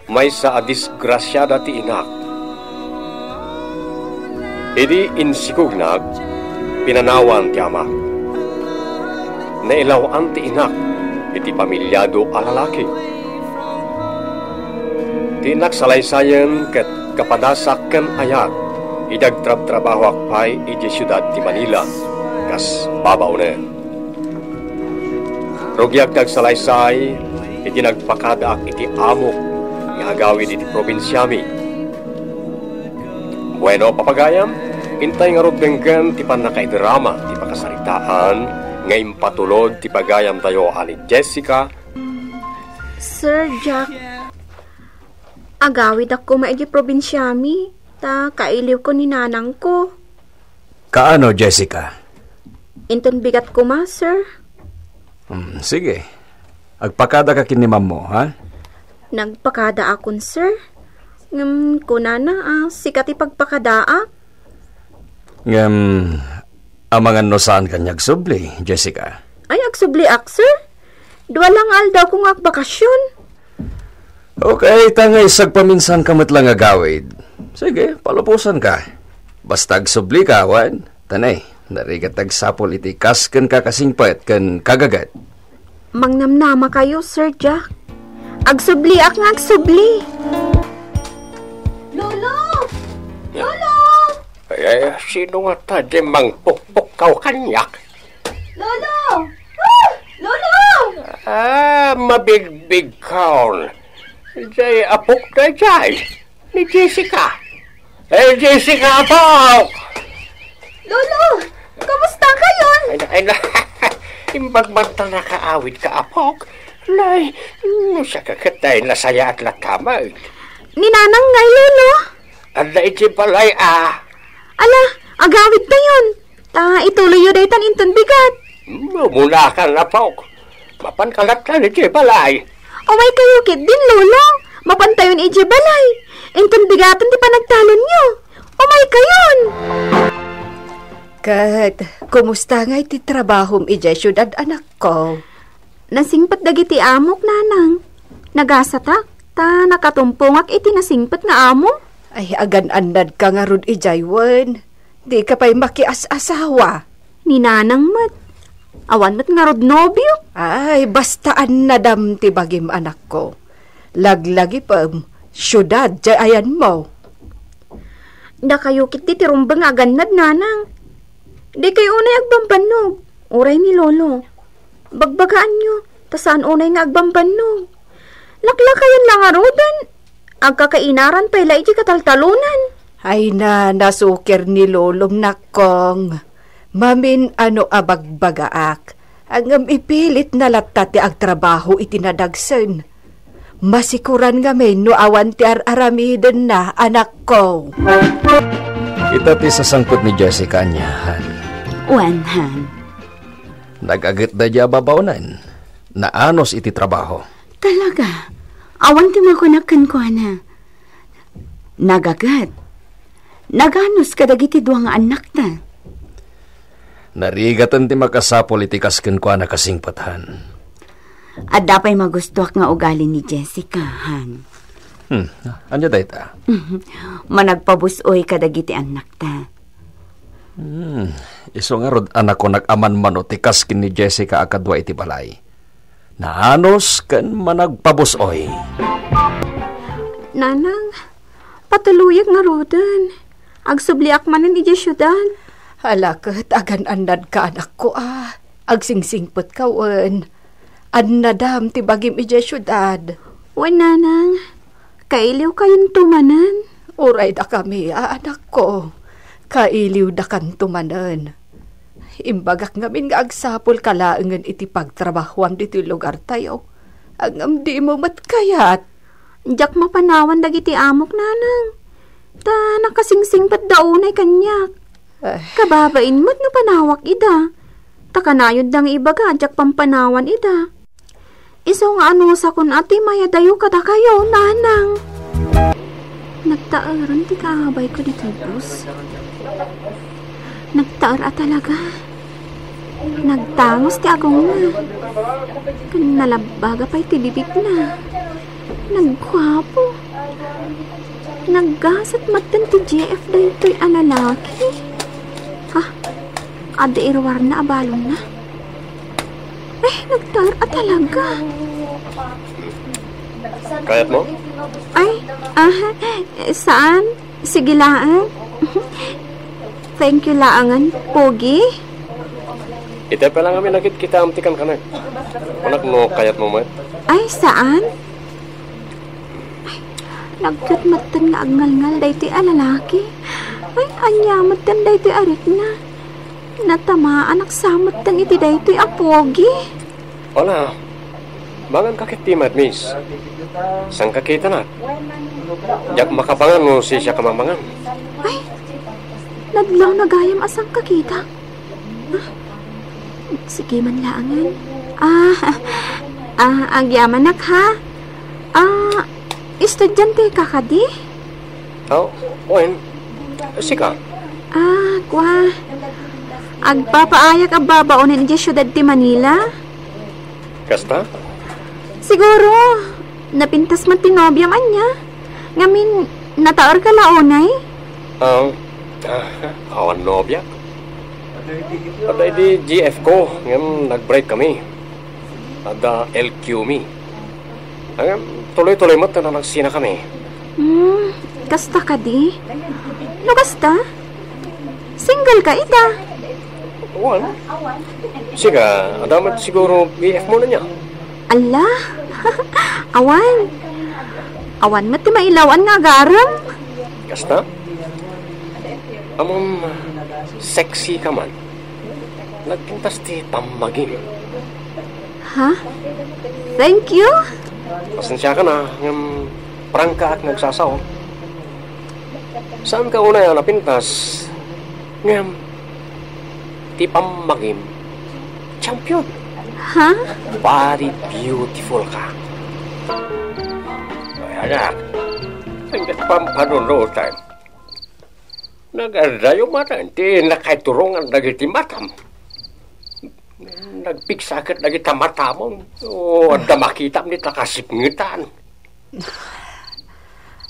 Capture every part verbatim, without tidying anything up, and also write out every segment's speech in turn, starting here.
Maysa a disgrasiada ti inak. Idi insikognak, pinanawan ti amak. Nailaw-an ti inak iti pamiliado a lalaki. Ti innak salaysayen ket kapadasak ken ayat idi agtrabtrabahoak pay idiay siudad ti Manila kas babaonen. Rugiak ti agsalaysay iti nagpakadaak iti amok nga agawid iti probinsiami. Bueno, papagayam, intay ngarud denggen ti pannakaidrama ti pakasaritaan nga impatulod ti pagayamtayo a ni Jessica. Sir Jack, agawidak koma iti probinsiami, ta kailiwko ni nanangko. Kaano, Jessica? Inton bigat koma, sir. Hmm, sige. Agpakada ka ken ni mammo, ha? Nagpakadaakon, sir. Ngem kunana, ah, sika ti pagpakadaak. Ngem, amangan no saan ka nga agsubli, Jessica? Ay, agsubliak, sir. Dua lang nga aldawko nga agbakasyon. Okay, ta nga isagpaminsan ka met lang agawid. Sige, palubosan ka. Basta agsubli ka, wen? Tanay, narigat agsapul iti kas ken kakasingpet ken kagaget. Mangnamnama kayo, Sir Jack. Agsubliak nga agsubli. Lolo! Lolo! Ay, ay, sino nga ta di mangpukpukkaw kaniak? Lolo! Ah! Lolo! Ah, mabigbigkaon. Jay, apok na jay. Ni Jessica. Eh, Jessica, apok! Lolo, kumusta kayon? Ay, na, ay, na. Imbag man ta nakaawid ka, apok. Nay, no siya kakatay, nasayaat la tamag. Ni Nanang ngay, Lolo. Adda iti balay, ah. Ala, agawid tayon. Ta ituloyyo daytan inton bigat. Mumuna ka, apok. Mapan ka lattan iti balay. Umay kayo ketdin, Lolo. Mapan tayon iti balay. Inton bigaten ti panagtalonyo. Umay kayon. Ket, kumusta nga iti trabahom idiay siudad, anakko? Nasingpet dagiti amok, Nanang. Nagasatak, ta nakatumpongak iti nasingpet nga amo. Ay, agan-annad ka ngarud idiay wen. Di ka pay makias-asawa. Ni Nanang met. Awan met ngarud nobio. Ay, basta annadam ti bagim, anakko. Laglagipem, siudad jay ayanmo. Dakayo ketdi ti rumbeng nga agannad, Nanang. Di kayo unay agbambannog, uray ni Lolo. Bagbagaanyo, ta saan unay nga agbambannog. Laklakayan la ngaruden, agkakainaran pay la iti kataltalonan. Ay na, nasukir ni Lolom, nakkong. Mamin-ano a bagbagaak, ngem ipilitna latta ti agtrabaho iti nadagsen. Masikuran ngamin no awan ti ar-aramidenna, anakko. Ita ti sasangpet ni Jessica, ania, Han. Wen, Han. Nagaget daydi a babaonen. Naanos iti trabaho. Talaga? Awan ti makunak kenkuana. Nagaget. Naganos kadagiti dua nga annakta. Narigaten ti makasapul iti kas kenkuana kasingpet, Han. Adda pay magustuak nga ugali ni Jessica, Han. Hmm, ania dayta? Managpabus-oy kadagiti annakta. Hmm, isu ngarud a nakunak a manmano ti kas ken ni Jessica a kadua iti balay. Naanos ken managpabus-oy. Nanang, patuloyak ngaruden. Agsubliak manen idiay siudad. Ala ket agan-annadka, anakko, a. Agsingsingpetka wen. Annadam ti bagim idiay siudad. Wen, Nanang. Kailiwkayonto manen. Uray dakami, a, anakko. Kailiwdakanto manen. Imbagak ngamin nga agsapulka laengen iti pagtrabahoam ditoy lugartayo. Ngem dimo met kayat. Diak mapanawan dagiti amok, Nanang. Ta nakasingsingpetda unay kaniak. Ay. Kababain met no panawak ida. Ta kanayonda nga ibaga a diak pampanawan ida. Isu nga anusakon a ti mayadayo kadakayo, Nanang. Nagtaeren ti kaabayko ditoy bus. Nagtaer a talaga. Nagtangos ti agongna. Ken nalabbaga pay ti bibigna. Nagguapo. Naggasat matten ti G F daytoy a lalaki. Ha? Adda iruarna a balonna. Eh, nagtaer a talaga. Kayat mo? Ay, ah, saan? Sige laeng. Thank you laangan, Pogi. Iti pay lang amin a kitkitaem ti kankanek. Kunak no kayat mo met. Ay, saan? Ay, nagkut metten nga agngalngal daytoy a lalaki. Ay, ania metten daytoy a rikna. Natamaan a sa metten iti daytoy a Pogi. Wala. Mangan ka ket ti met, miss. Saan ka kitanak? Diak makapangan no sisiak a mamangan. Ay, nadlaw na gayam a saan ka kita. Ah, sige man laangan. Ah, ah, agyamanak ha. Ah, estudyante ka kadi? Oh, wen. Sika? Ah, kua. Agpapaayak a babaonen idiay siudad ti Manila. Kasta? Siguro, napintas man ti nobiam ania. Ngamin, nataer ka la unay? Ah, ah, awan nobia. Adda idi G F ko, ngem nag-break kami. Adda L Q mi. Ngem tuloy-tuloy met ta nagsina kami. Hmm, kasta kadi? No kasta? Single ka ita? Wan. Siga, adda met siguro B F mo ania? Ala? Awan. Awan met ti mailawan nga agarem. Kasta? Ammom, sexy ka man. Nagpintas ti pammagim. Ha? Thank you. Pasensiaka na, ngem prangkaak nga agsasao. Saan ka unay a napintas, ngem ti pammagim, champion. Ha? Very beautiful ka. Ay, anak, ang pampanunutan. Nagadayo man ti nakaiturongan dagiti matam. Nagpiksaket dagita matamon. O, adda makitam ni takasipngetan.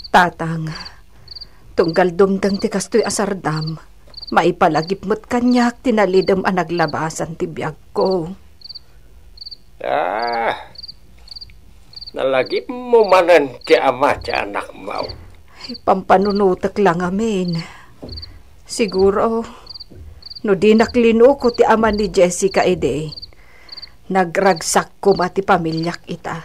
Tatang, tunggal dumteng ti kastoy a sardam, maipalagip met kaniak ti nalidem a naglabasan ti biagko. Ah, nalagipmo manen ti ama ti anakmo. Ipampanunotek la ngamin. Siguro, no dinak linuko ti ama ni Jessica idi, nagragsak koma ti pamiliak ita.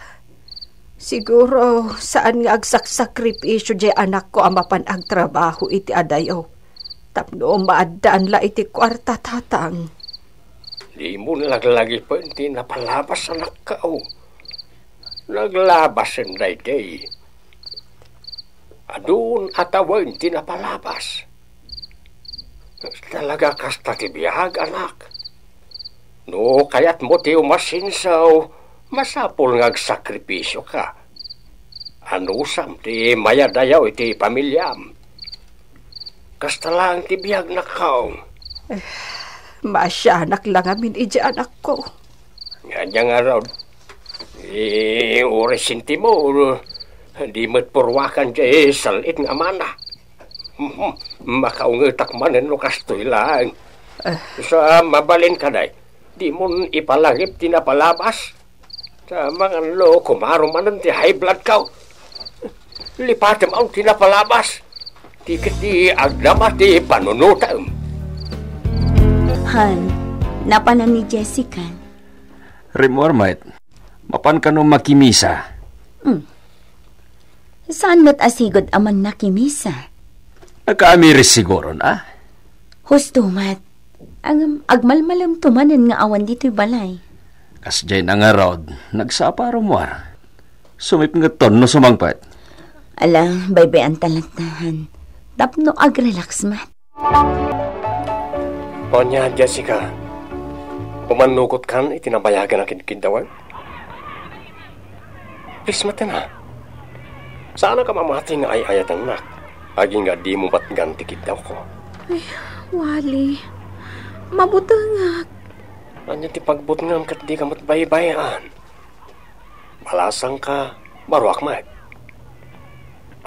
Siguro, saan nga agsaksakripisyo diay anakko a mapan agtrabaho iti adayo tapno maaddaan la iti kuarta, Tatang. Dimo laglagipen ti napalabas, anakko. Naglabasen daydi. Adun a tawen ti napalabas. Talaga kasta ti biag, anak. No kayatmo ti umasinsaw, masapul nga agsakripisioka. Anusam ti mayadayaw iti pamilyam. Kasta laeng ti biag, nakkaw. Maasianak la ngamin idiay anakko. Ania ngarud? Uray sentimo, di met purwakan diay sal-it nga amana. Makaungetak manen no kastoy laeng. Sa mabalin kadi, dimon ipalagip ti napalabas. Ta mangan no kumaro manen ti high blood ko. Lipatem aw ti napalabas. Ti ket ti agdama ti panunotem. Han, napanan ni Jessica. Rimmuar met, mapan kano makimisa? Saan met a sigud a mannakimisa? Nakaamiris siguron, a? Husto met. Ngem agmalmalemto manen nga awan ditoy balay. Kasdiay na ngarud, nagsapa a rummuar. Sumipngetton no sumangpet. Ala, baybay-an ta latta, Han. Tapno agrelax met. Ania, Jessica? Umannukot kan iti nabayagan a kidkiddawan? Please, maten a. Saanak a mamati nga ay-ayatennak, agingga dimo batgan ti kiddawko. Wally, mabutengak. Ania ti pagbutngam ket dika met baybay-an? Balasangka, baruak met.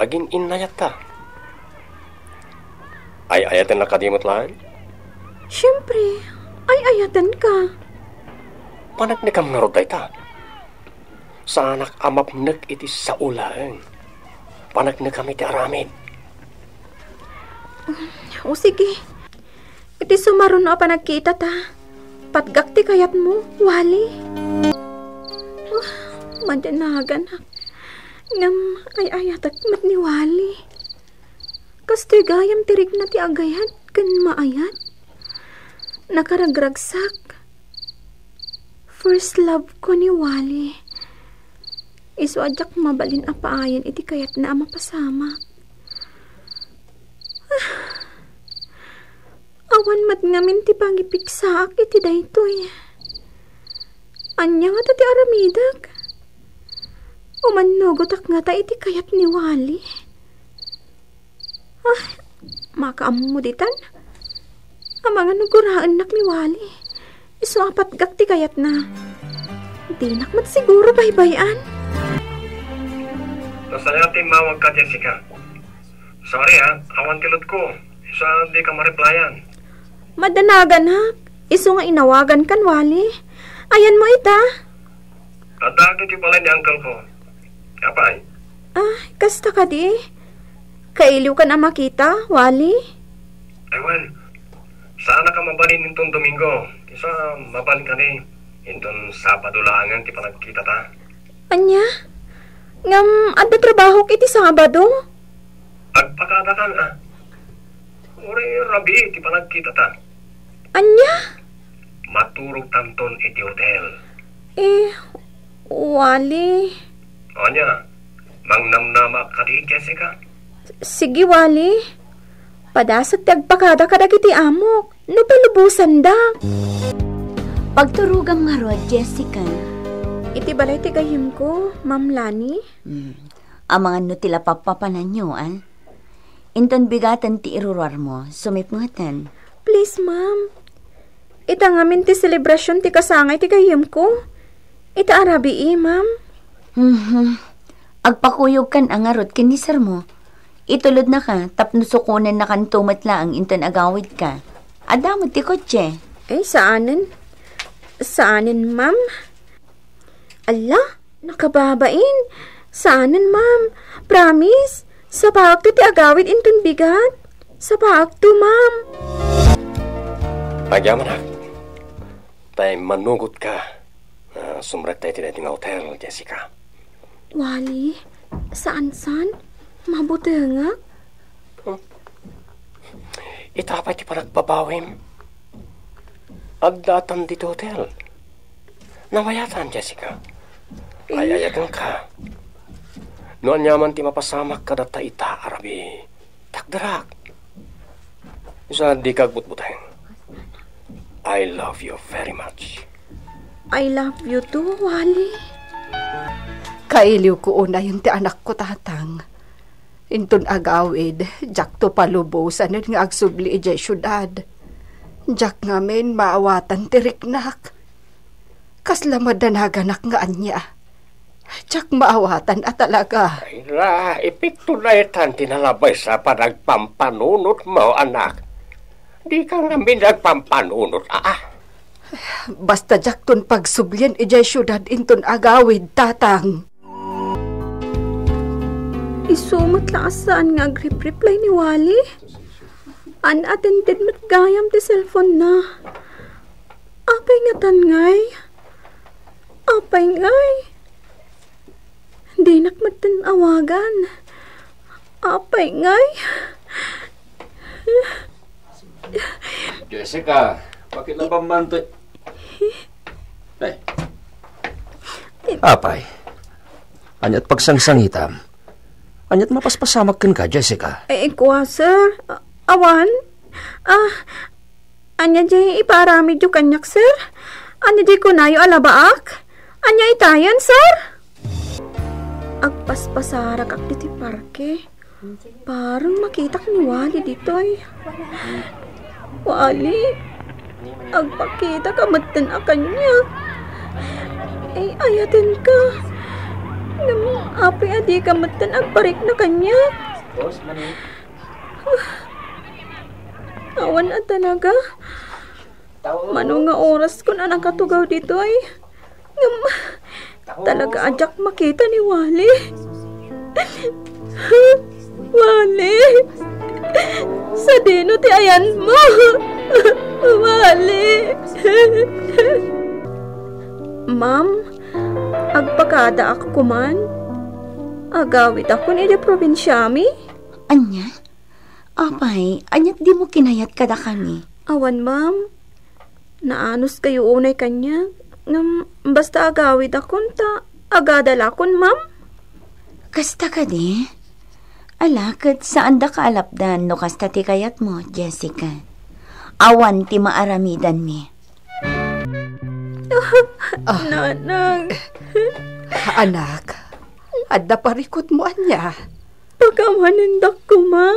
Agin-innayatta. Ay-ayatennak kadi met laeng? Siempre, ay-ayatenka. Paneknekam ngarud dayta. Saanak a mapnek iti sao laeng. Paneknekam iti aramid. O sige, iti sumaruno a panagkitata, patgak ti kayatmo, Wally. Ah, madanaganak. Ngem ay-ayatek met ni Wally. Kastoy gayam ti rikna ti agayat ken maayat. Nakaragragsak. First love ko ni Wally. Isu a diak mabalin a paayen iti kayatna a mapasamak. Ah, awan met ngamin ti pangipiksaak iti daytoy. Ania ngata ti aramidek? Umannugotak ngata iti kayat ni Wally? Ah, makaammo ditan. Amangan no guraennak ni Wally. Isu a patgak ti kayatna. Dinak met siguro baybay-an. Nasaya ti immawagka, Jessica. Sorry, ah. Awan ti load ko. Isu a dika ma-replyan. Madanaganak. Isu nga inawagankan, Wally. Ayanmo ita? Adda iti balay ni uncle ko. Apay? Ah, kasta kadi? Kailiwkan a makita, Wally? Ay, well, saanak a mabalin inton Domingo. Isu a mabalin kadi inton Sabado laengen ti panagkitata. Ania? Ngem adda trabahok iti Sabado? Agpakadakan, ah. Uray rabii ti panagkitata. Ania? Maturogtanton iti hotel. Eh, Wally. Ania? Mangnamnama kadi, Jessica? Sige, Wally. Padasek ti agpakada kadagiti amok no palubosanda. Pagturogam ngarud, Jessica. Iti balay ti gayyemko, Ma'am Lani. Hmm. Amangan no ti lapappapananyo, ah? Inton bigaten ti iruruarmo, sumipngeten. Please, ma'am. Ita ngamin ti selebrasyon ti kasangay ti gayyemko. Ita a rabii, ma'am. Mhm. Agpakuyogkan a ngarud ken ni sermo. Itulodnaka tapno sukonennakanto met laeng inton agawidka. Adda met ti kotse. Ay, saanen. Saanen, ma'am. Ala, nakababain. Saanen, ma'am. Promise. Sapaakto ti agawid inton bigat. Sapaakto, ma'am. Agyamanak. Tay manugot ka. Ah, sumrekta iti daytoy nga hotel, Jessica. Wally, saan-san? Mabutengak? Hmm. Ita pay ti panagbabawim. Addaatan ditoy hotel. Nabayatan, Jessica. Eh. Ay-ayatenka. No aniaman ti mapasamak kadata ita a rabii, takderak. Sa dika agbutbuteng. I love you very much. I love you too, Wally. Kailiwko unayen ti anakko, Tatang. Inton agawid, diakto palubosanen nga agsubli idiay siudad. Diak ngamin maawatan ti riknak. Kasla madanaganak nga ania. Diak maawatan a talaga. Ay, la, epekto daytan ti nalabaysa a panagpampanunotmo, anak. Dika ngamin agpampanunot, aa. Basta diakton pagsublien idiay siudad inton agawid, Tatang. Isu met la a saan nga agrepreply ni Wally. Unattended met gayam ti cellphone-na. Apay ngatan ngay? Apay ngay? Dinak metten awagan. Apay ngay? Jessica, pakilabam man to. Ay. Apay, ania't pagsangsangitam? Ania't mapaspasamak kenka, Jessica? Eh, kua, sir. A-, awan. Ah, ania di ipaaramidyo kaniak, sir? Ania di kunayo a labaak? Ania itayen, sir? Agpaspasarak ak ditoy parke. Parang makitak ni Wally ditoy. Wally, agpakita ka metten a kaniak. Ay-ayatenka. Ngem apay a dika metten agparikna kaniak? Awan a talaga. Mano nga oraskon a nakatugaw ditoy? Ngem talaga a diak makita ni Wally. Wally! Sadino ti ayanmo? Wally! Ma'am, agpakadaak koman. Agawidakon idiay probinsiami. Ania? Apay, ania't dimo kinayat kadakami? Awan, ma'am. Naanuskayo unay kaniak. Ngem basta agawidakon ta agadalakon, ma'am. Kasta kadi? Ala, ket saandaka a lapdan no kasta ti kayatmo, Jessica. Awan ti maaramidanmi. Ah. Nanang. Anak, adda parikutmo ania? Pakawanendak koma.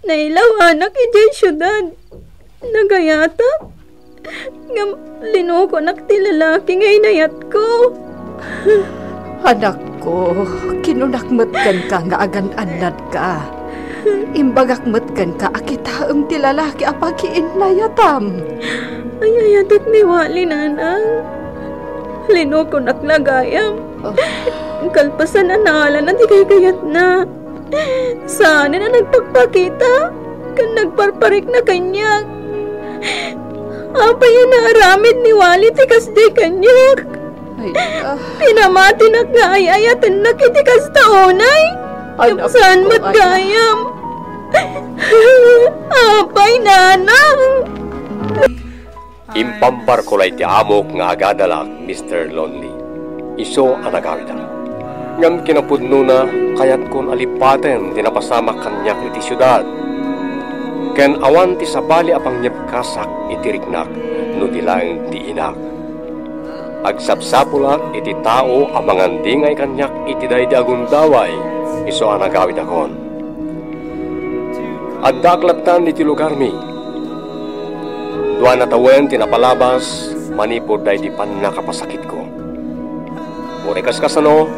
Nailawanak idiay siudad. Nagayatak. Ngem linukonak ti lalaki nga inayatko. Anakko, kinunak met kenka nga agan-annadka. Imbagak met kenka a kitaem ti lalaki a pagiinnayatam. Ay-ayatek ni Wally, nanang. Linukonak la gayam. Ah. Kalpasan a naalana ti gaygayatna. Saanen a nagpakpakita ken nagparparikna kaniak. Apay a naaramid ni Wally ti kasdi kaniak? Ay, ah. Pinamatinak nga ay-ayatennak iti kasta unay. Anak ko, saan met anak. Gayam? Apay, nanang? Impamparko la iti amok nga agadalak, Mister Lonely. Isu a nagawidak. Ngem kinapudnona, kayatkon a lippaten ti napasamak kaniak iti siudad. Ken awan ti sabali a pangyebkasak iti riknak no di laeng ti inak. Agsapsapulak iti tao a mangandingay kaniak iti daydi a gundaway, isu a nagawidakon. Addaak lattan iti lugarmi. Duana tawen ti napalabas manipud daydi pannakapasakitko. Uray kas kasano,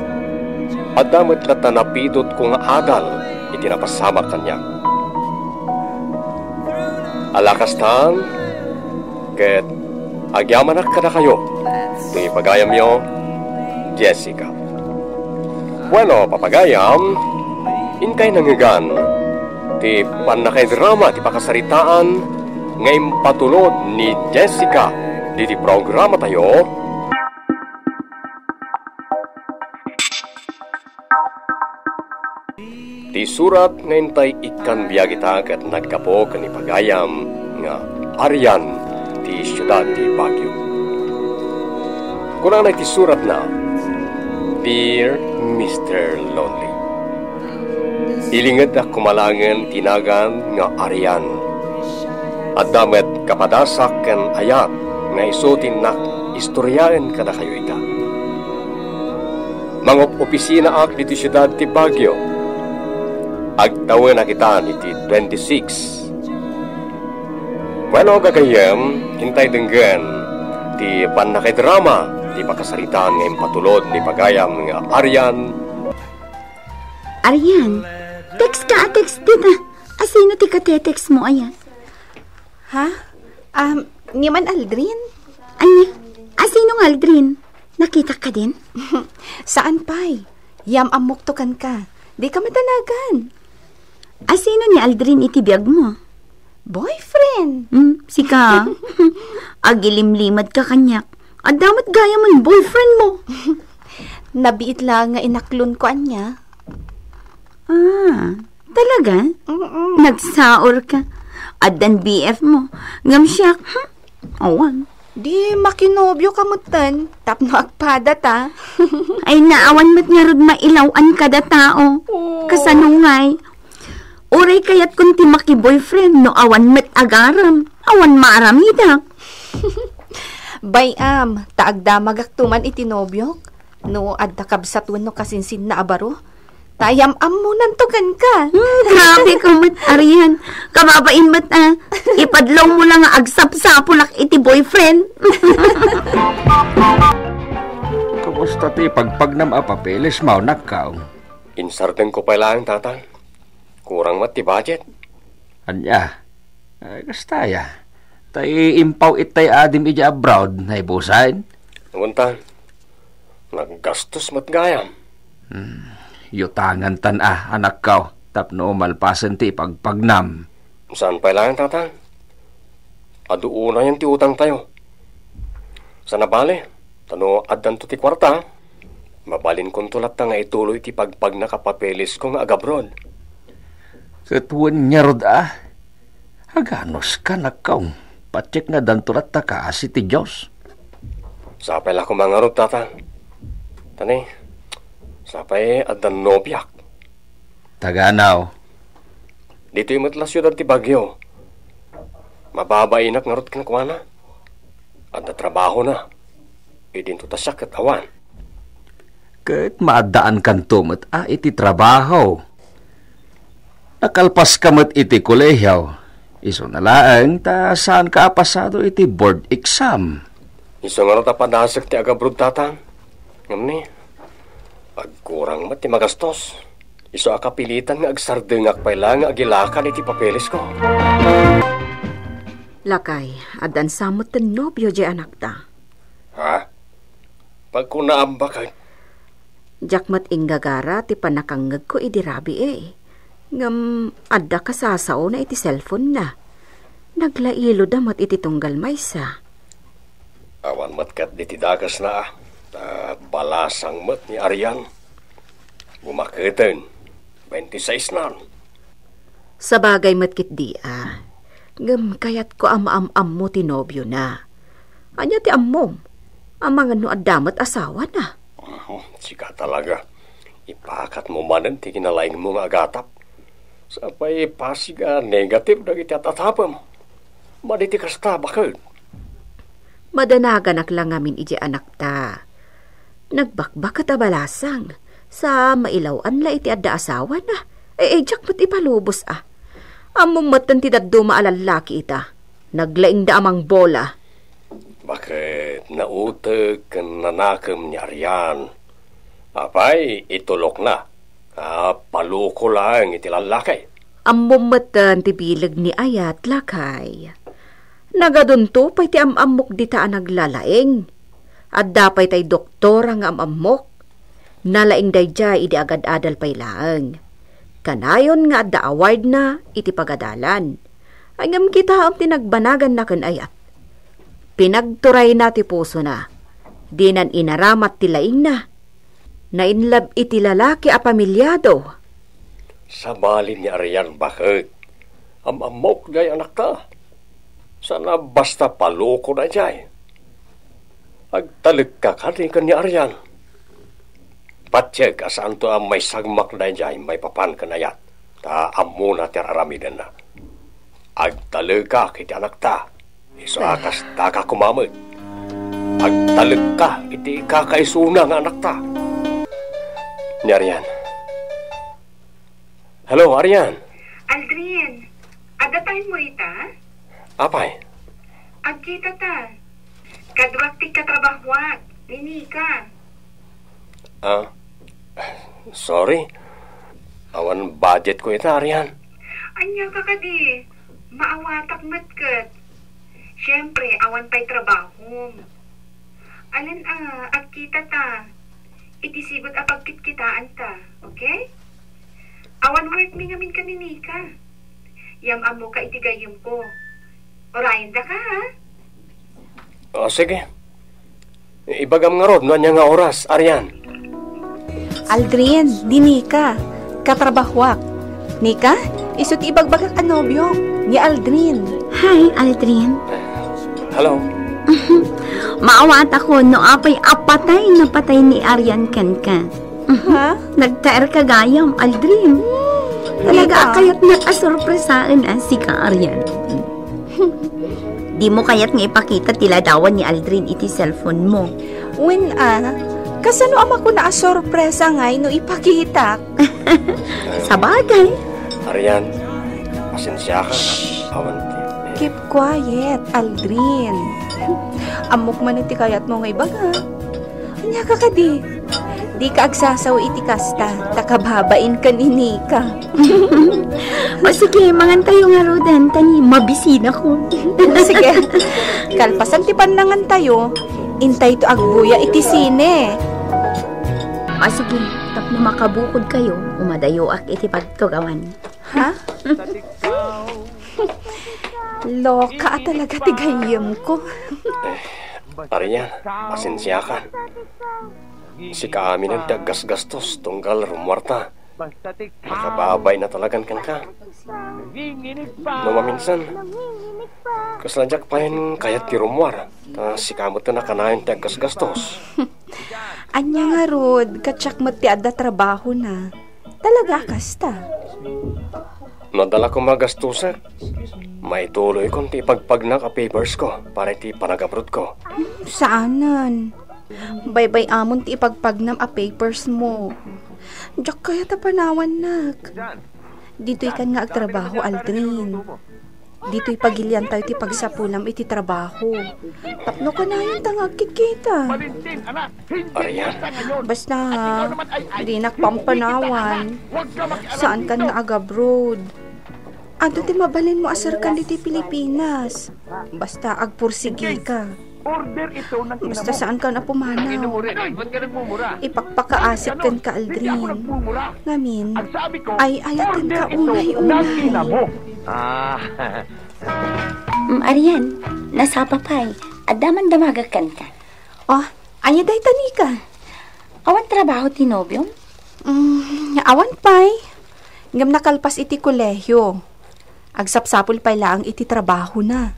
adda met latta napidutko nga adal iti napasamak kaniak. Ala kastan, ket agyamanak kadakayo, ti pagayamyo, Jessica. Bueno, papagayam, inkay nangngegan ti pannakaidrama ti pakasaritaan nga impatulod ni Jessica diti programatayo. Ti surat nga intay ikkan biag ita ket naggapu ken ni pagayam nga Arian ti siudad ti Baguio. Kunana iti suratna, "Dear Mister Lonely, ilingeddak koma laengen ti nagan nga Arian. Adda met kapadasak ken ayat nga isu ti innak istoriaen kadakayo ita. Mangup-opisinaak ditoy siudad ti Baguio. Agtawenak itan iti twenty-six." Bueno, gagayyem, intay denggen ti pannakaidrama ti pakasaritaan nga impatulod ni pagayam nga Arian. Arian, text ka a text dita. Asino ti katetext mo aya? Ha? Um, ni Man Aldrin? Ania? Asino nga Aldrin? Nakitak kadin? Saan pay? Yam-ammokto kenka. Dika met a nagan. Asino ni Aldrin iti biag mo? Boyfriend. Hmm, sika. Agilimlimed ka kaniak. Adda met gayamen boyfriend mo. Nabiit la nga inaklon ko ania. Ah, talaga? Mm-mm. Nagsaor ka. Addan B F mo. Ngem siak, hmm? Awan. Di makinobio ka metten, tapno agpada ta. Ay, naawan met ngarud mailaw-an kada tao. Oo. Kasano ngay? Uray kayatkon ti maki-boyfriend no awan met agarem, awan maaramidak. Bay-am, ta agdamagakto man iti nobiok. No adda kabsat wenno kasinsinna a baro, ta yam-ammonanto kenka. Hmm, grabe ka met, Arian. Kababain met, ah. Ipadlawmo la nga agsapsapulak iti boyfriend. Basta ti pagpagnam a papeles, maunakkaw. Insardengko pay laeng, Tatang. Kurang met ti budget. Ania? Ay, kasta aya. Ta impaw itay adim idiay abroad, naibusan? Wen, Tang. Naggastos met gayam. Hmm. Yutangantan a, anakkaw, tapno malpasen ti ipagpagnam. Saan pay laeng, Tatang? Adu unayen ti utangtayo. Sana bale, ta no addanto ti kuarta, mabalinkonto latta nga ituloy ti pagpagnak a papelesko nga agabroad. Ket wen ngarud a, aganuska, anakkaw, patiek nga addanto latta kaasi ti Dios. Sapay la koma ngarud, Tatang. Tani, sapay addan nobiak. Taganaw. Ditoy met la siudad ti Baguio. Mababainak ngarud kenkuana. Adda trabahona. Idinto ta siak ket awan. Ket maaddaankanto met a iti trabaho. Nakalpaska met iti kolehio. Isuna laeng ta saanka a pasado iti board exam. Isu ngarud a padasek ti agabroad, Tatang. Ngem ni, agkurang met ti magastos. Isu a kapilitan nga agsardengak pay la nga agilakad iti papelesko. Lakay, addan sa met ti nobio diay anakta. Ha? Pagkunaam baket? Diak met inggagara ti pannakangngegko idi rabii. Ngem adda kasasaona iti cellphone-na. Naglailoda met iti tunggal maysa. Awan met ket diti dakesna, ta balasang met ni Arian. Gumaketen, twenty-six nan. Sabagay met ketdi a. Ngem kayatko a maam-ammo ti nobiona. Ania ti ammom? Amangan no adda met asawana? Mhm, sika talaga. Ipakatmo manen ti kinalaingmo nga agatap. Sapay pasig a negative dagiti at-atapem. Madi ti kasta, baket. Madanaganak la ngamin idiay anakta. Nagbakbaket a balasang, sa mailaw-an la iti adda asawana. E, e, diak met ipalubos a. Ammom metten ti dadduma a lallaki ita. Naglaingda a mangbola. Baket nautek ken nanakem ni Arian. Apay, itulokna. Ah, paluko laeng iti lallaki. Ammom metten ti bileg ni Ayat, lakay. Nagadunto pay ti am-ammok dita a naglalaing. Adda pay tay doktora nga am-ammok. Nalaing daydiay idi agad-adal pay laeng. Kanayon nga adda awardna iti pagadalan. Ay, ngem kitaem ti nagbanaganna ken Ayat. Pinagturayna ti pusona. Dinan inaramat ti laingna. Nainlab iti lalaki a pamilyado. Sabali ni Arian, baket. Am-ammok diay anakta. Sana basta paluko daydiay. Agtalekka kadi ken ni Arian. Patiek a saanto a maisagmak daydiay maipapan ken Ayat. Ta ammona ti ar-aramidenna. Agtalekak iti anakta. Isu a kastaka koma met. Agtalekka iti kakaisuna nga anakta. Ni Arian. Hello, Arian. Aldrin, adda time mo ita? Apay? Agkita ta. Kaduak ti katrabahuak, ni Nika. Ah, sorry. Awan budget ko ita, Arian. Ania ka kadi? Maawatak met ket. Siyempre, awan pay trabahom. Alan a, agkita ta. Iti sigud a pagkitkitaan ta, okay? Awan work mi ngamin ken ni Nika. Yam-ammoka iti gayyemko. Urayendaka, ha? O, sige. Ibagam ngarud no ania nga oras, Arian. Aldrin, ni Nika, katrabahuak. Nika, isu ti ibagbagak a nobiok, ni Aldrin. Hi, Aldrin. Hello. Maawatakon no apay a patay na patay ni Arian kenka. Ha? Nagtaerka gayam, Aldrin. Talaga a kayatnak a sorpresaen a sika, Arian. Dimo kayat nga ipakita ti ladawan ni Aldrin iti cellphone mo? Wen a, kasano a makuna a sorpresa ngay no ipakitak? Sabagay. Arian, pasensiaka. Shh. Awan ti Keep quiet, Aldrin. Ammok man ti kayatmo nga ibaga. Ania ka kadi? Dika agsasao iti kasta, ta kababain ka ni Nika. O sige, mangantayo ngaruden, ta ni mabisinako. O sige, kalpasan ti pannangantayo, intayto agbuya iti sine. O sige, tapno makabukod kayo, umadayoak iti pagtugawan. Ha? Loka a talaga ti gayyemko. Arian, pasensiakan. Sika aminen ti aggasgastos tunggal rummuarta. Makababain a talagan kenka. No maminsan, kasla diak payen kayat ti rummuar, ta sika metten a kanayon ti aggasgastos. Ania ngarud, ket siak met ti adda trabahona. Talaga a kasta. No adda la koma gastosek, maituloykon ti ipagpagnak a papersko para iti panagabrodko. Hmm, saanen. Baybay-amon ti ipagpagnam a papersmo. Diak kayat a panawannak. Ditoykan nga agtrabaho, Aldrin. Ditoy pagiliantayo ti pagsapulam iti trabaho. Tapno kanayonta nga agkikita. Arian. Basta, ha, dinak pampanawan. Saankan nga agabroad. Adda ti mabalinmo a serkan ditoy Pilipinas. Basta, agpursigika. Basta, saankan a pumanaw. Ipakpakaasik kenka, Aldrin. Ngamin, ay-ayatenka unay-unay. Mm, Arian, nasapa pay. Adda man damagek kenka. Oh, ania dayta, Nika? Awan trabaho ti nobiom? Mm, awan pay. Ngem nakalpas iti kolehio. Agsapsapul pay laeng iti trabahona.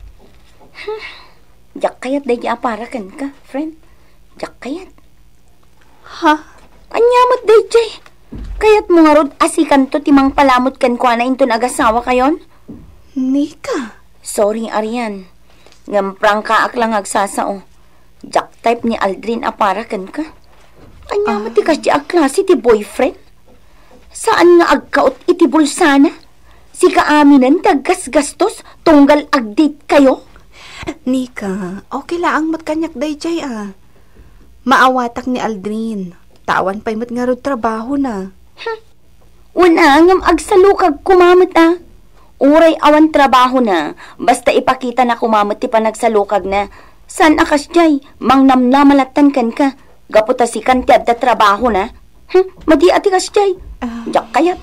Diak kayat daydi a para kenka, friend. Diak kayat. Ha? Ania met daydiay? Kayatmo ngarud a sikanto ti mangpalamut kenkuana inton agasawakayon? Nika. Sorry, Arian. Ngem prangkaak la nga agsasao. Diak type ni Aldrin a para kenka. Ania met ti kasdi a klase ti boyfriend? Saan nga agkaot iti bulsana? Sika aminen ti aggasgastos tunggal agdate kayo? Nika, okay laeng met kaniak daydiay a. Maawatak ni Aldrin, ta awan pay met ngarud trabahona. Hmm. Wen a, ngem agsalukag koma met a. Uray awan trabahona, basta ipakitana koma met ti panagsalukagna. Saan a kasdiay, mangnamnama lattan kenka. Gapu ta sikan ti adda trabahona. Hmm, madi a ti kasdiay. Ah. Diak kayat.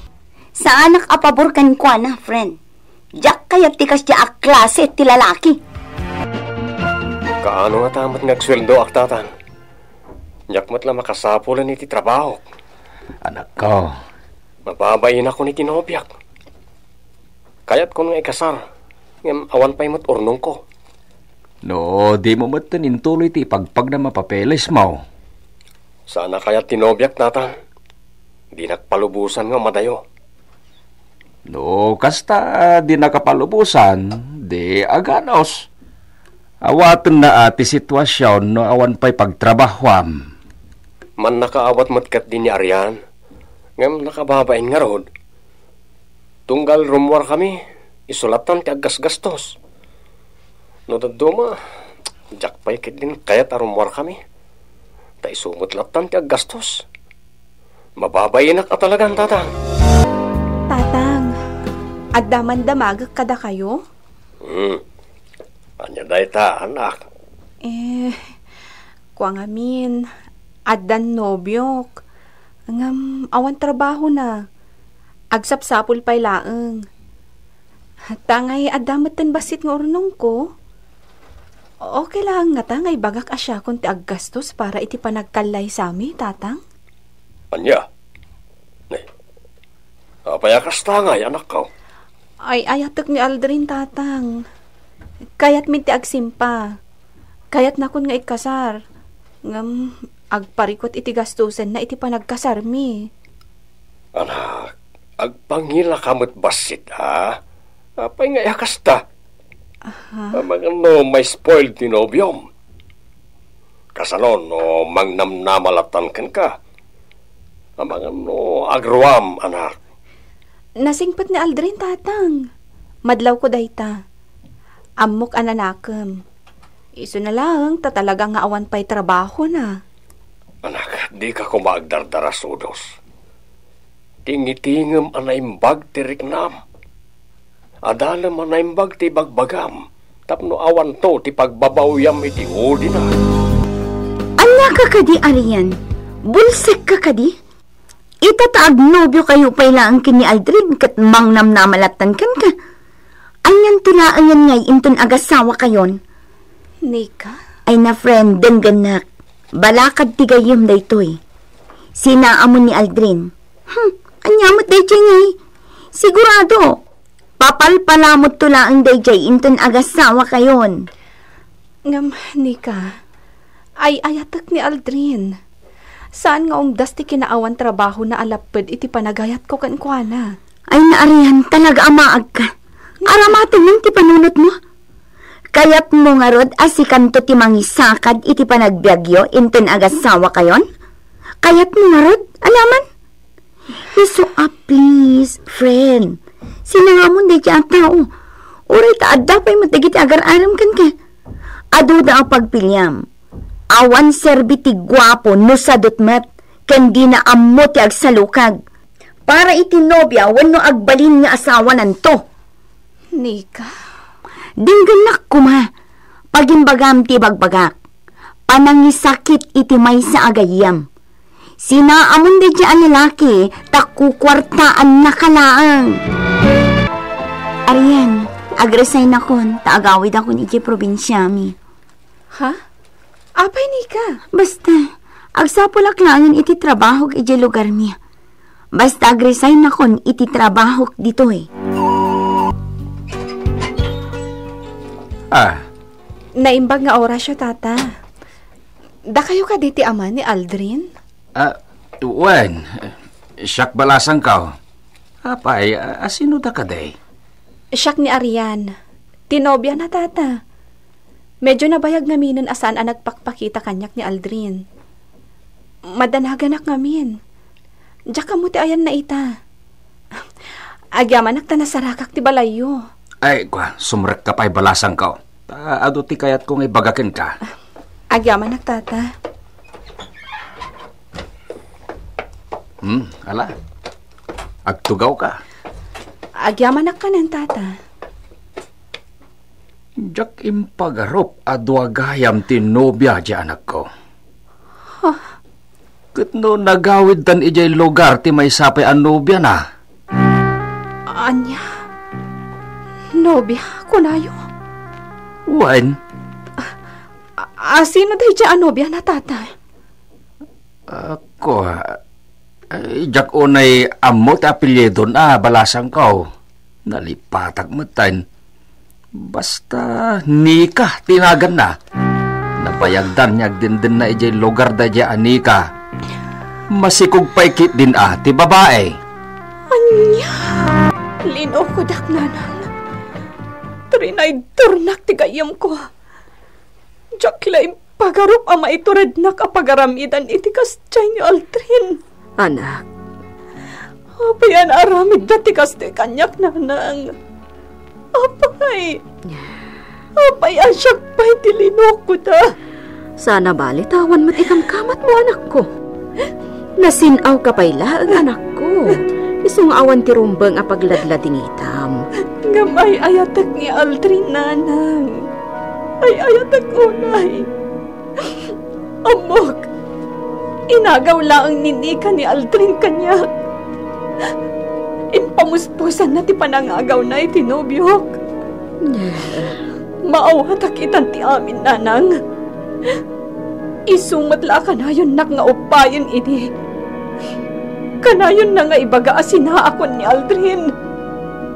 Saanak a pabor kenkuana, friend. Diak kayat ti kasdiay a klase ti lalaki. Kaano ngata met nga agsueldoak, Tatang? Diak met la makasapulen iti trabahok. Anakko. Mababainakon iti nobiak. Kayatkon nga ikasar, ngem awan pay met urnongko. No, dimo metten intuloy ti ipagpagnam a papelesmo. Saan a kayat ti nobiak, Tatang. Dinak palubosan nga umadayo. No, kasta, dinaka palubosan, di aganus. Awatenna a ti situasion no awan pay pagtrabahuam. Mannakaawat met ketdi ni Arian, ngem nakababain ngarud. Tunggal rummuarkami, isu lattan ti aggasgastos. No dadduma, diak pay ketdin kayat a rummuarkami. Ta isu met lattan ti aggastos. Mababainak a talagan, Tatang. Tatang, adda man damagek kadakayo? Hmm. Ania dayta, anak? Eh, kua ngamin, addan nobiok. Ngem awan trabahona. Agsapsapul pay laeng. Tangay adda metten bassit nga urnongko. Okay laeng ngata nga ibagak a siakon ti aggastos para iti panagkallaysami, Tatang? Ania? Ne, apay a kasta ngay, anakko? Ay-ayatek ni Aldrin, Tatang. Kayatmin ti agsimpa. Kayatnakon nga ikasar. Ngem agparikut iti gastusenna iti panagkasarmi. Anak, agpangilaka met bassit, ha? Apay ngay a kasta? Aha. Amangan no ma-spoil ti nobiom. Kasano no mangnamnama lattan kenka? Amangan no agruam, anak. Nasingpet ni Aldrin, Tatang. Madlawko dayta. Ammok a nanakem. Isuna laeng ta talaga nga awan pay trabahona. Dika koma agdardarasudos. Tingitingem a naimbag ti riknam. Adalem a naimbag ti ibagbagam, tapno awanto ti pagbabaoyam iti udina. Ania ka kadi, Arian? Bulsek ka kadi? Ita ta agnobio kayo pay laeng ken ni Aldrin ket mangnamnama lattan kenka. Anianto laengen ngay inton agasawa kayon? Nika? Ay na, friend, denggennak. Balakad ti gayyem daytoy. Sinaamon ni Aldrin. Hmm, ania met daytoy ngay? Sigurado, papalpalamutto laeng daydiay inton agasawa kayon. Ngem, Nika, ay-ayatek ni Aldrin. Saan nga umdas ti kinaawan trabahona a lapped iti panagayatko kenkuana. Ay, Arian, talaga a maagka. Aramaten ti panunotmo. Kayatmo ngarud a sikanto ti mangisakad iti panagbiagyo inton agasawa kayon? Kayatmo ngarud? Alaman? Isu a, please, friend. Sinangamon daydiay a tao. Uray ta adda pay met dagiti agar-arem kenka. Aduda a pagpiliam. Awan serbi ti guapo no sadut met, ken dina ammo ti agsalukag. Para iti nobia wenno agbalin nga asawananto. Nika? Denggennak koma. Pagimbagam ti ibagbagak. Panangisakit iti maysa a gayyem. Sinaamon daydiay a lalaki, ta kukuartaannaka laeng. Arian, agresign akon, ta agawidakon iti probinsiami. Ha? Apay, Nika? Basta, agsapulak laengen iti trabahok idiay lugarmi. Basta agresign akon iti trabahok ditoy. Ah. Naimbag nga orasyo, Tata. Dakayo kadi ti ama ni Aldrin? Ah, wen, siak balasangko. Apay, a, asino da kadi? Siak ni Arian. Ti nobiana, Tata. Medyo nabayag ngaminen a saan a nagpakpakita kaniak ni Aldrin. Madanaganak ngamin. Diak ammo ti ayanna ita. Agyamanak ta nasarakak ti balayyo. Ay, kua, sumrekka pay balasangko. Ta adu ti kayatko nga ibaga kenka. Agyamanak, Tata. Hmm, ala. Agtugawka. Agyamanak kanen, Tata. Diak impagarup a dua gayam ti nobia ti anakko. Huh? Ket no nagawidtan idiay lugar ti maysa pay a nobiana? Ania? Nobia, kunayo? Wen. A, a, sino daydiay a nobiana, Tata? Ako, a, diak unay ammo ti apelyidona, balasangko. Nalipatak metten. Basta Nika ti naganna. Nabayagdan nga agdindenna idiay lugar daydiay a Nika. Masikog pay ketdin a ti babai. Ania? Linokodak, nanang. Trinaydornak ti gayyemko. Diak la impagarup a maiturednak a pagaramidan iti kasdiay ni Aldrin. Anak. Apay a naaramidda ti kastoy kaniak, nanang? Apay? Apay a siak pay ti linokoda? Saan a bale ta awan met ikamkamatmo, anakko. Nasin-awka pay laeng, anakko. Isu nga awan ti rumbeng a pagladladingitam. Ngem ay-ayatek ni Aldrin, nanang. Ay-ayatek unay. Ammok, inagaw laeng ni Nika ni Aldrin kaniak. Impamuspusanna ti panangagawna iti nobiok. Maawatak itan ti amin, nanang. Isu met la a kanayonnak nga uppayen idi. Kanayonna nga ibaga a sinaakon ni Aldrin.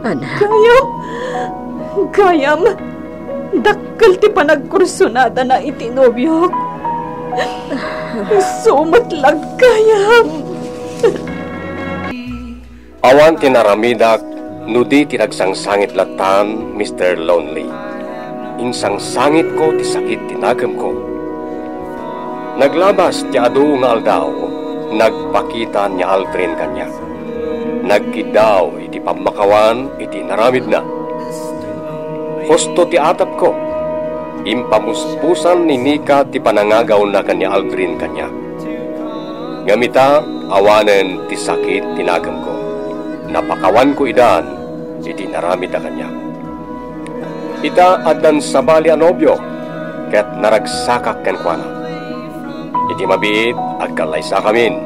Anak. Gayam, gayam, dakkel ti panagkursonadana iti nobiok. Isu met la gayam. Awan ti naramidak no di ti nagsangsangit lattan, Mister Lonely. Insangsangitko ti sakit ti nakemko. Naglabas ti adu nga aldaw, nagpakita ni Aldrin kaniak. Nagkiddaw iti pammakawan iti inaramidna. Husto ti atapko. Impamuspusan ni Nika ti panangagawna ken ni Aldrin kaniak. Ngem ita, awanen ti sakit ti nakemko. Napakawanko idan iti inaramidda kaniak. Ita, addan sabali a nobiok, ket naragsakak kenkuana. Iti mabiit, agkallaysakamin.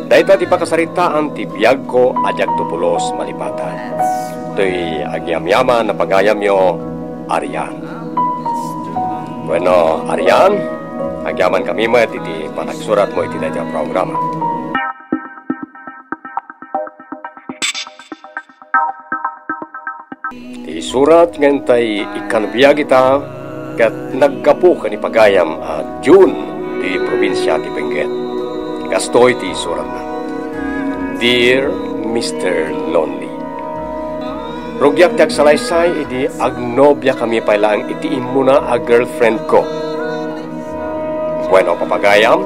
Dayta ti pakasaritaan ti biagko a diakto pulos malipatan. Toy agyamyaman a pagayamyo, Arian. Bueno, Arian, agyamankami met iti panagsuratmo iti dayta a programa. Ti surat nga intay ikkan biag ita ket naggapu ken ni pagayam a June ti probinsia ti Benguet. Kastoy ti suratna: Dear Mister Lonely, rugiak ti agsalaysay idi agnobiakami pay laeng iti immuna a girlfriendko. Bueno, papagayam,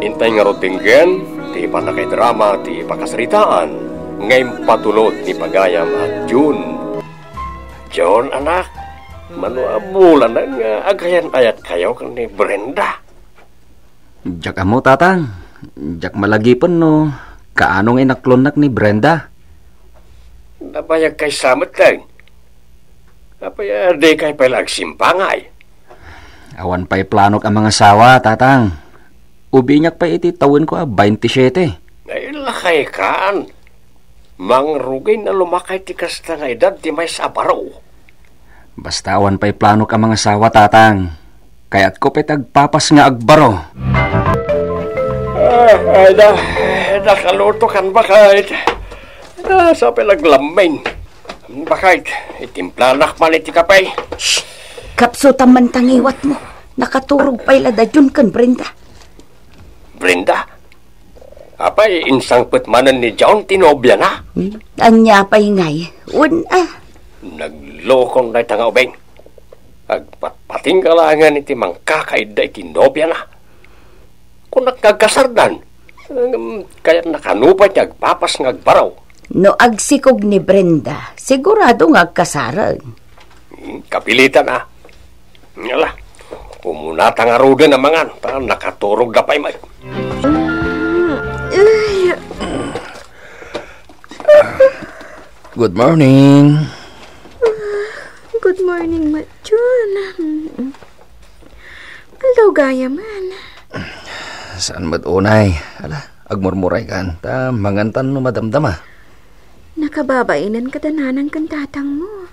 intay ngarud denggen ti pannakaidrama ti pakasaritaan nga impatulod ni pagayam a June. June, anak, mano a bulan nga agayan-ayatkayo ken ni Brenda? Diak ammo, tatang. Diak malagipen no kaano nga inaklonnak ni Brenda. Nabayag kay sa met, Teng. Apay a dikay pay la agsimbangay? Awan pay planok a mangasawa, tatang. Ubingak pay iti tawenko a baintisiete. Ay, lakay kan. Mangrugay na lumakay ti kasta nga edad ti maysa a baro. Basta awan pay planok a mangasawa, tatang. Kayatko pay ti agpapas nga agbaro. Ah, ay da, nakaluto kan bakay. Ah, sa pay naglamming. Bakay, itimplanak man iti kape. Shh! Kapsutam man ta ngiwatmo. Nakaturog pay la da June ken Brenda. Brenda? Apay, insangpet manen ni John ti nobiana? Hmm? Ania pay ngay? Wen, ah. Naglokon dayta nga ubing. Agpatpatingga laengen iti mangkakaidda iti nobiana. Kunak nga agkasardan. Ngem kayatna kano pay ti agpapas nga agbaro. No agsikog ni Brenda, sigurado nga agkasaren. Hmm, kapilitan, a. Ala, umunata ngaruden a mangan, ta nakaturogda pay met. Mm, ay. Good morning. Good morning, Matyon. Aldaw gayam. Saan met unay? Ala, agmurmuray kan, ta mangantan no madamdama. Nakababainen kada nanang ken tatangmo.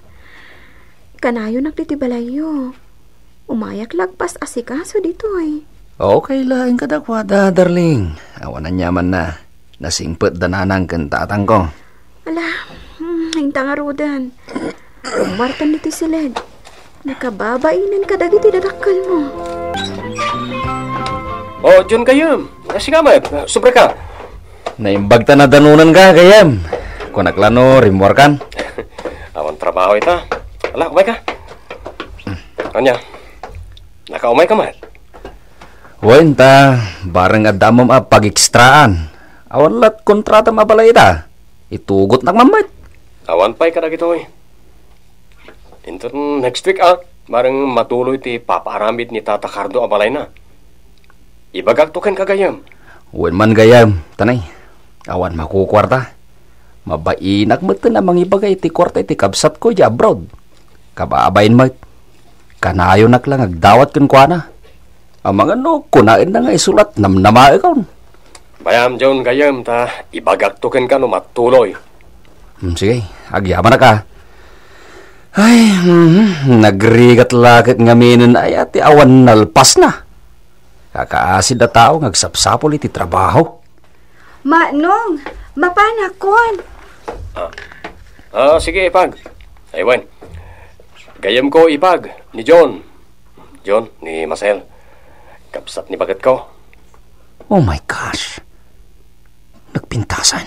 Kanayonak ditoy balayyo. Umayak la agpas-asikaso ditoy. Okay laeng kadakuada, darling. Awan aniamanna. Nasingpet da nanang ken tatangko. Ala, hmm, inta ngaruden. Umwartan ditoy siled. Nakababainen kadagiti dadakkelmo. O, June gayam. Sika met, subreka. Naimbag ta nadanonanka, gayam. Kunak la no rimmuarkan. Awan trabaho ita. Ala, umayka. Ania? Nakaumayka met? Wen, ta bareng adda ammom a pagekstraan. Awan lat kontratam a balay ita. Itugotnak man met. Awan pay kadagitoy. Inton next week, a, bareng matuloy ti papaaramid ni Tata Cardo a balayna. Ibagakto kenka, gayam. Wen man, gayam, tanay. Awan makukuarta. Mabainak metten a mangibaga iti kuarta iti kabsatko idiay abroad. Kababain met. Kanayonak la nga agdawat kenkuana. Amangan no kunaenna nga isulat, namnamaekon. Bayam, John, gayam, ta ibagakto kenka no matuloy. Hmm, sige, agyamanak a. Ay, mhm, nagrigat la ket ngaminen aya ti awan nalpasna. Kakaasid a tao nga agsapsapul iti trabaho. Manong, mapanakon. Ah, ah, sige, Ipag. Ay, wen. Gayamko, Ipag, ni John. John, ni Marcel. Kabsat ni bagetko. Oh my gosh. Nagpintasan.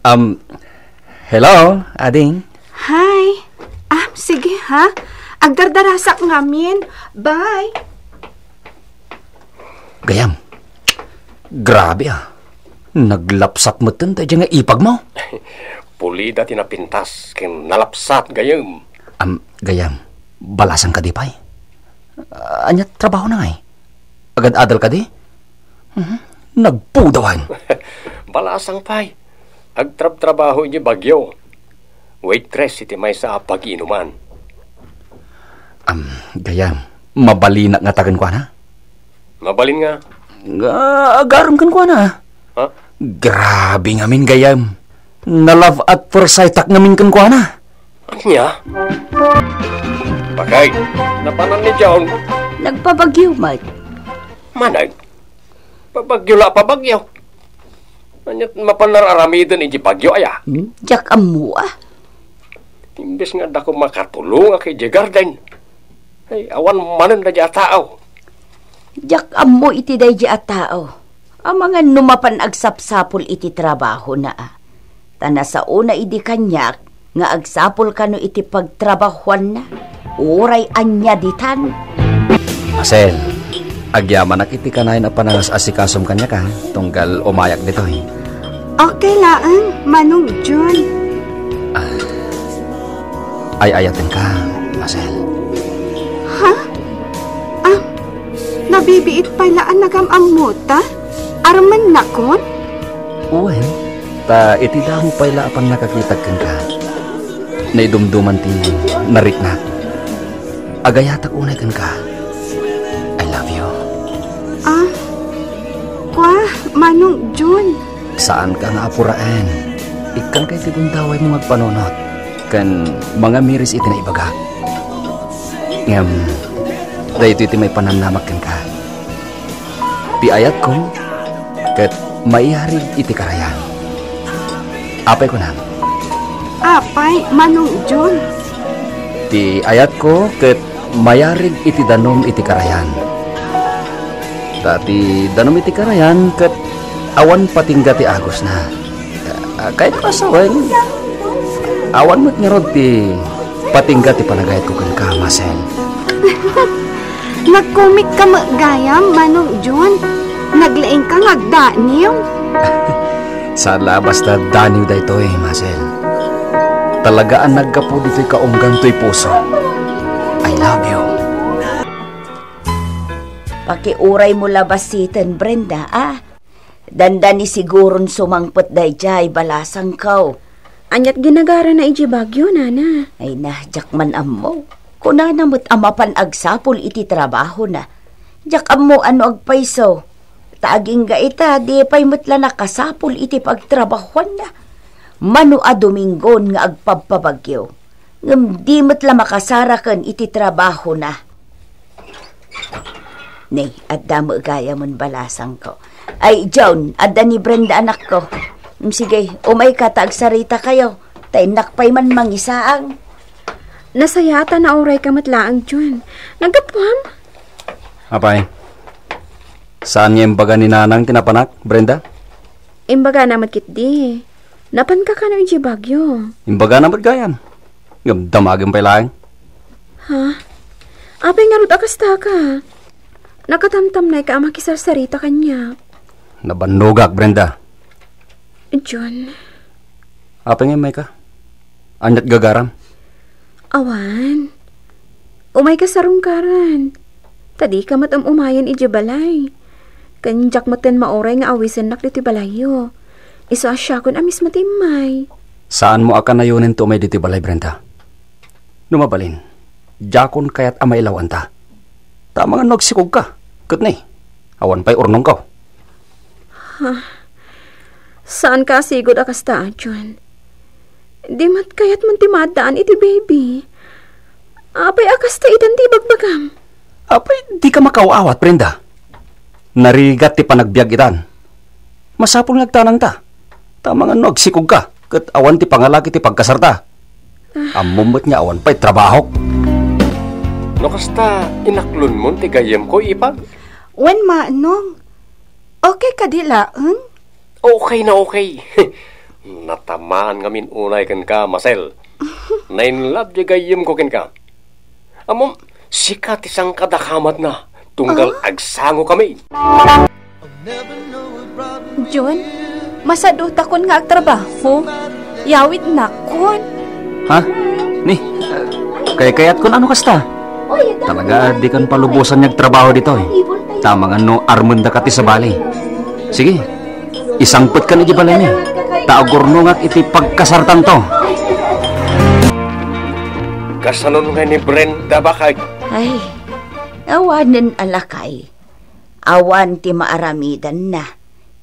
Um, hello, ading. Hi. Ah, sige ha. Agdardarasak ngamin. Bye. Gayam. Grabe, a. Naglapsat metten daydiay nga ipagmo. Pulida ti napintas ken nalapsat, gayam. Am, gayam, balasan kadi pay? Ania trabahona ngay? Agad-adal kadi? Mhm. Nagpudawan. Balasang pay. Agtrabtrabaho iti Baguio. Waitress iti maysa a pagiinuman. Am, gayam, mabalinak ngata kenkuana? Mabalin nga. Nga, agarem kenkuana. Ha? Grabe ngamin, gayam. Na-love at first sight-ak ngamin kenkuana. Ania? Bakit? Napanan ni John? Nagpabagyo met. Manag? Pabagyo la, pabagyo. Ania't mapan aramiden iti bagyo, aya? Hmm? Diak ammo, ah. Imbes nga adda ko makatulong a kay J Garden. Ay, awan manen daydi a tao. Diak ammo iti daydi a tao. Amangan no mapan agsapsapul iti trabahona, ah. Ta nasaona idi kaniak nga agsapul kano iti pagtrabahuanna, uray ania ditan. Marcel, agyamanak iti kanayon a panas-asikasom kaniak, a, tunggal umayak ditoy. Okay laeng, Manong Jun. Ah, ay-ayatenka, Marcel. Ha? Ah, nabibiit pay la a nagam-ammota? Armennakon? Wen, ta iti damo pay la a pannakakitak kenka, naidumduman ti nariknak. Agayatak unay kenka. I love you. Ah, kua, Manong Jun. Saanka nga apuraen. Ikkanka iti gundawaymo nga agpanunot ken mangamiris iti naibagak. Ngem, daytoy ti maipanamnamak kenka. Ti ayatko ket maiyarig iti karayan. Apay kunam? Apay, Manong Jun? Ti ayatko ket mayarig iti danum iti karayan. Ta ti danum iti karayan ket awan patingga ti agusna. Ah, kayat ko a sawen, awan met ngarud ti patingga ti panagayatko kenka, Marcel. Nagkomikka met gayam, Manong Jun. Naglaingka nga agdaniw. Saan la a basta daniw daytoy, Marcel. Talaga a naggapu ditoy kaunggan toy puso. I love you. Pakiuraymo la basiten, Brenda, a. Dandani siguron sumangpet daydiay balasangko. Ania't ginagarana idiay Baguio, nana? Ay na, diak man ammo. Kunana met a mapan agsapul iti trabahona. Diak ammo a no agpayso. Ta agingga ita, di pay met la nakasapul iti pagtrabahuanna. Mano a Domingon nga agpabpabagyo. Ngem di met la makasaraken iti trabahona. Ne, adda met gayam balasangko. Ay, John, adda ni Brenda anakko. Mm, sige, umayka ta agsaritakayo. Ta innak pay man mangisaang. Nasayaat a naurayka met laeng, John. Naggapuam? Apay, saan nga imbaga ni Nanang ti napanak, Brenda? Imbagana met ketdi. Napanka kano idiay Baguio? Imbagana met gayam. Ngem damagen pay laeng. Ha? Apay ngarud a kastaka? Nakatamtamnayka a makisarsarita kaniak. Nabannogak, Brenda. John. Apay nga immayka? Ania't gagaram? Awan. Umayka sarungkaran. Ta dika met um-umayen idiay balay. Ken diak met ken mauray nga awisennak ditoy balayyo. Isu a siakon a mismo ti immay. Saanmo a kanayonen ti umay ditoy balay, Brenda. No mabalin, diakon kayat a mailawanta. Ta amangan no agsikogka, ket ne, awan pay urnongko. Ha? Saanka a sigud a kasta, John. Di met kayatmon ti maaddaan iti baby. Apay a kasta itan ti ibagbagam? Apay, dika makaw-awat, Brenda. Narigat ti panagbiag itan. Masapul nga agtanangta. Ta amangan no agsikogka, ket awan ti pangalak iti pagkasarta. Ah. Ammom met nga awan pay trabahok. No kasta, inaklonmon ti gayyemko, ipag? Wen, Manong. Okay kadi laeng? Okay na okay. Natamaan ngamin unay kenka, Marcel. Na-in love ti gayyemko kenka. Ammom, sika ti sangkadakamatna, tunggal Ah? agsangokami. Jun, masadutakon nga agtrabaho. Yawidnakon. Ha? Ni, kaykayatkon a no kasta? Talaga, dikan palubosan nga agtrabaho ditoy. Ta amangan no armendaka ti sabali. Sige, isangpetkan iti balaymi, ta agurnongak iti pagkasartanto. Kasano ngay ni Brenda, bakay? Ay, awanen a lakay. Awan ti maaramidanna.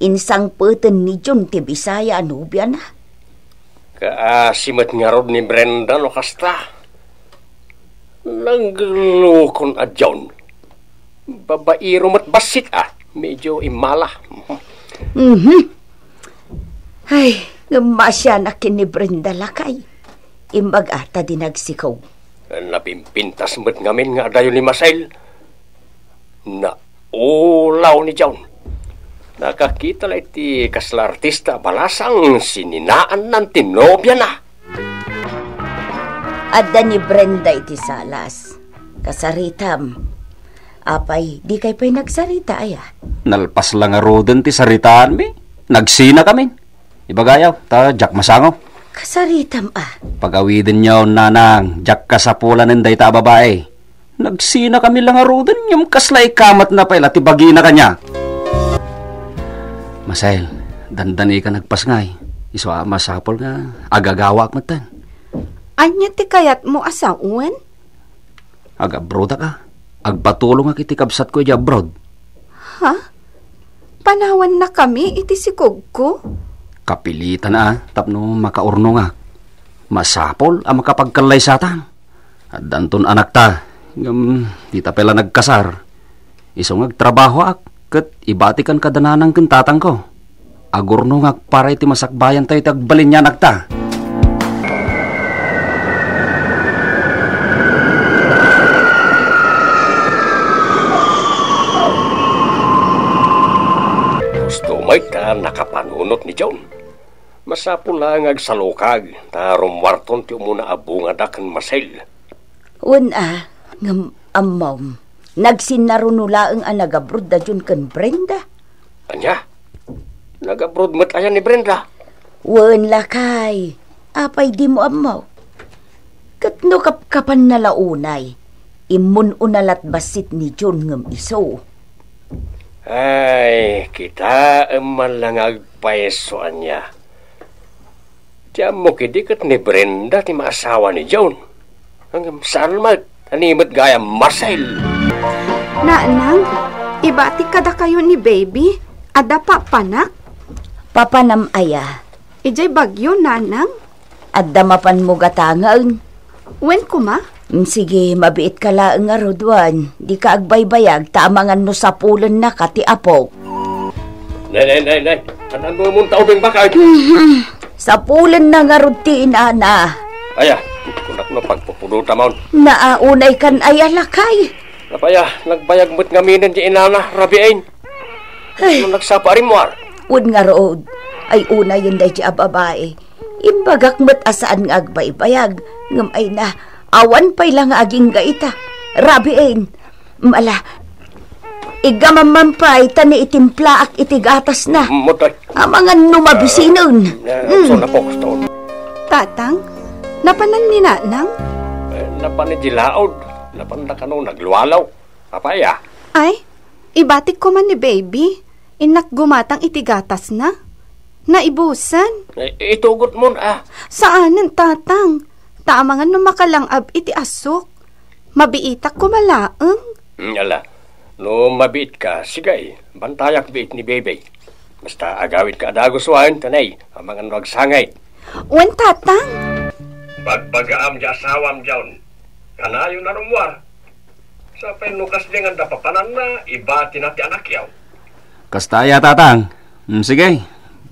Insangpeten ni Jun ti Bisaya a nobiana. Kaasi met ngarud ni Brenda no kasta. Naglukon a Jun. Babairo met bassit a. Medyo immala. Mhm. Ay, ngem masianak ken ni Brenda, lakay. Imbag a ta dinagsikog. Napimpintas met ngamin nga adayo ni Marcel. Naulaw ni Jun. Nakakita la iti kasla artista a balasang sininaannan ti nobiana. Adda ni Brenda iti salas. Kasaritam. Apay, dikay pay nagsarita, aya? Nalpas la ngaruden ti saritaanmi. Nagsinakamin. Ibagayo, ta diak masango. Kasaritam a. Pagawidenyo, nanang, diak kasapulanen dayta a babai. Nagsinakami la ngaruden, ngem kasla ikamatna pay la ti bagina kaniak. Marcel, dandani ka nagpasngay. Isu a masapul nga agagawaak metten. Ania ti kayatmo a sawen? Agabrodak a. Agpatulongak iti kabsatko idiay abroad. Ha? Panawannakami iti sikogko? Kapilitan a tapno makaurnongak. Masapul a makapagkallaysatan. Addanton anakta, ngem dita pay la nagkasar. Isu nga agtrabahoak ket ibatikan kada nanang ken tatangko. Agurnongak para iti masakbayantayo ti agbalin nga anakta. Gusto met ta nakapanunot ni Jun. Masapul la nga agsalukag ta rummuarton ti umuna a bungada ken Marcel. Wen a, ngem ammom, nagsinnaruno laeng a nagabroad da Jun ken Brenda. Ania? Nagabroad met aya ni Brenda? Wen, lakay. Apay dimo ammo? Ket no kapkapanna la unay, immun-una lat bassit ni Jun ngem isu. Ay, kitaem man la nga agpayso ania. Ti ammok idi ket ni Brenda ti maasawa ni Jun. Ngem saan met, ania met gayam, Marcel? Nanang, ibatik kadakayo ni Baby, adda papanak? Papanam aya? Idiay Baguio, Nanang? Adda mapanmo gatangen. Wen koma? Mm, sige, mabiitka laeng ngarud wen. Dika agbaybayag ta amangan no sapulennaka ti apok. Nay, nay, nay, nay. An-annomonta ubing bakay? Mhm. Sapulenna ngarud ti inana. Aya, kunak no pagpupudotamon. Naa unaykan aya, lakay? Apay a, nagbayag met ngaminen ti inana, rabiin. Ay. No nagsapa a rimmuar? Wen ngarud, ay unayen daydi a babai. Imbagak met a saan nga agbaybayag, ngem ay na, awan pay la nga agingga ita. Rabiin. Mala, iggamam man pay ta naitimplaak iti gatasna. Mutay. Amangan no mabisinen. Eh, mm. Saan a pokos to? Tatang, napanan ni Nanang? Eh, napan iti laod. Napan da kano naglualaw. Apay a? Ay, ibatik koma ni Baby. Innak gumatang iti gatasna. Naibusan. Eh, itugotmon a. Saanen, Tatang. Ta amangan no makalang-ab iti asuk. Mabiitak koma laeng. Mm, ala. No mabiitka, sige, bantayak biit ni Baby. Basta agawidka a dagus wen, ta nay, amangan no agsangit. Wen, Tatang. Bagbagaam ti asawam, John. Kanayon a rummuar. Sapay no kasdiay nga adda papananna, ibatina ti anakyo. Kasta aya, Tatang. Mm, sige.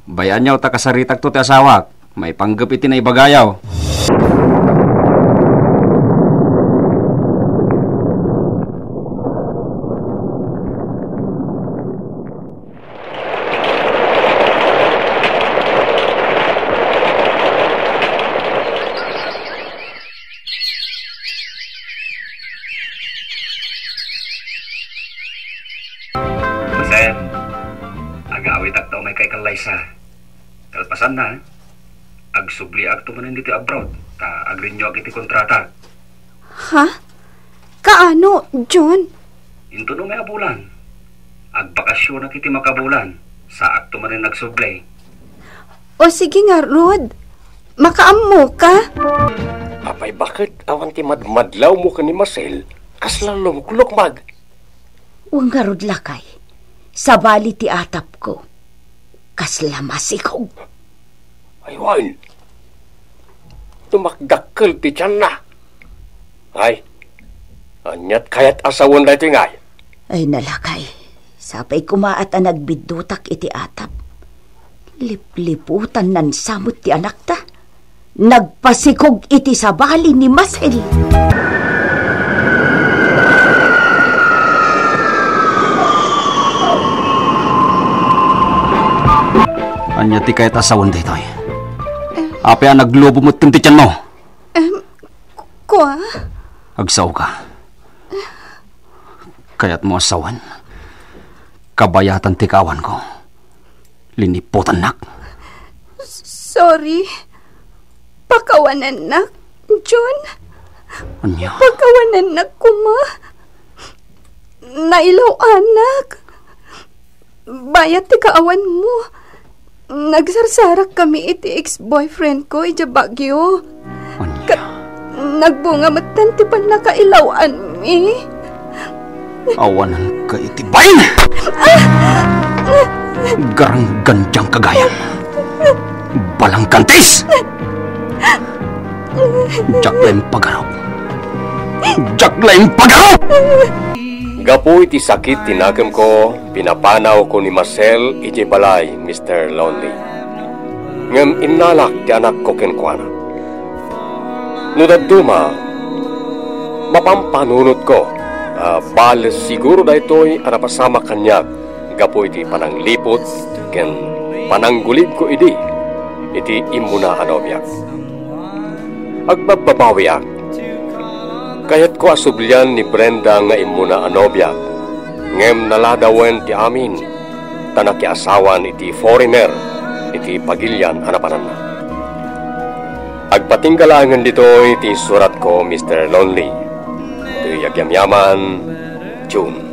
Bay-anyo ta kasaritakto ti asawak. Maipanggep iti naibagayo. Jose, agawitak ta umay ka ikan Liza. Kalpasanna, agsubliakto manen ditoy abroad, ta agrenewak iti kontratak. Ha? Kaano, John? Inton umay a bulan, agbakasyonak iti makabulan. Saakto manen agsubli. O sige ngarud, makaammoka. Apay, baket awan ti madmadlawmo ken ni Marcel? Kasla lumuklukmag. Wen ngarud, lakay, sabali ti atapko. Kasla masikog. Ay, wen. Tumakdakkel ti tianna. Ay, aniat kayat a sawen daytoy ngay? Ay, nalakay. Sapay koma a ta nagbiddutak iti atap. Lipliputan nansa met ti anakta. Nagpasikog iti sabali ni Marcel. Ania ti kayat a sawen daytoy? Apay a naglubo met ken ti tianmo? Em, ku-, kua? Agsaoka. Kayatmo a sawen? Kabayatan ti kaawanko. Liniputannak. Sorry. Pakawanannak, John. Ania? Pakawanannak koma. Nailaw-anak. Bayat ti kaawanmo. Nagsarsarakkami iti ex-boyfriend ko idiay Baguio. Ania? Ket nagbunga metten ti pannakailaw-anmi. Awananka iti bain! Garanggandiang kagayam. Balangkantis! Diak la impagarup. Diak la impagarup! Gapu iti sakit ti nakemko, pinapanawko ni Marcel idiay balay, Mister Lonely. Ngem innalak ti anakko kenkuana. No dadduma, mapampanunotko a bales siguro daytoy a napasamak kaniak gapu iti panangliput ken pananggulibko idi iti immuna a nobiak. Agbabbabawiak. Kayatko a sublian ni Brenda nga immuna a nobiak, ngem naladawen ti amin, ta nakiasawan iti foreigner iti pagilian a napananna. Agpatingga laengen ditoy ti suratko, Mister Lonely. Ti agyamyaman, June.